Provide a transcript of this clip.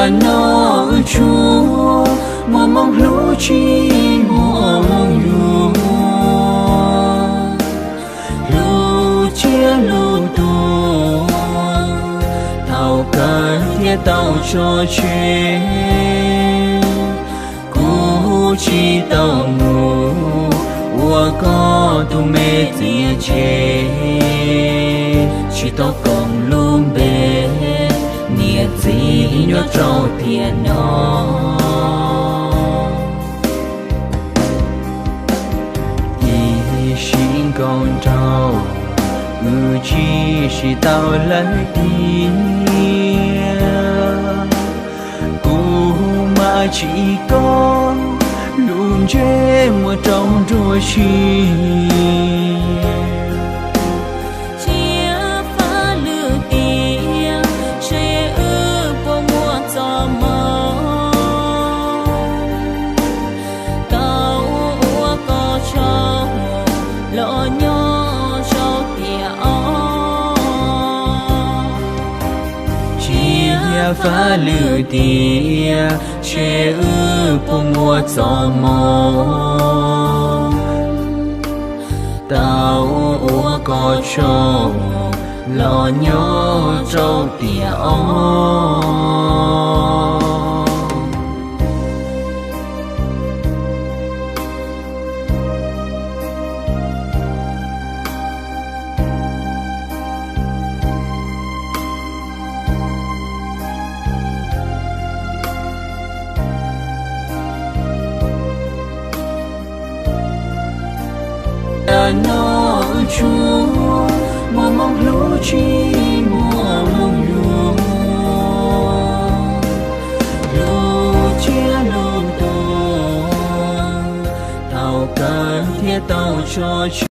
Nim no wb tsuas muaj hmoo hlub tsis muaj hmoo yuav, hlub thiab hlub tuag, thaum kawg thiaj tau tso tseg. Kuv tsis tau mus ua koj tus me txiv tseg, tsis tau koom lub npe niam txiv nyob rau tiam no. Ib sim nkaus nraug, wb tsis sib tau lawm tiag. Kuv mas tsis koj lub ntsej muag rau nruab siab. Cia faj lwm tiam, seb wb puas muaj txoj hmoo tau ua koj tsaug los nyob rau tiam ob. Cia faj lwm tiam, seb wb puas muaj txoj hmoo tau ua koj tsaug los nyob rau tiam ob. Nim no wb tsuas muaj hmoo hlub tsis muaj hmoo yuav, hlub thiab hlub tuag, thaum kawg thiaj tau tso tseg.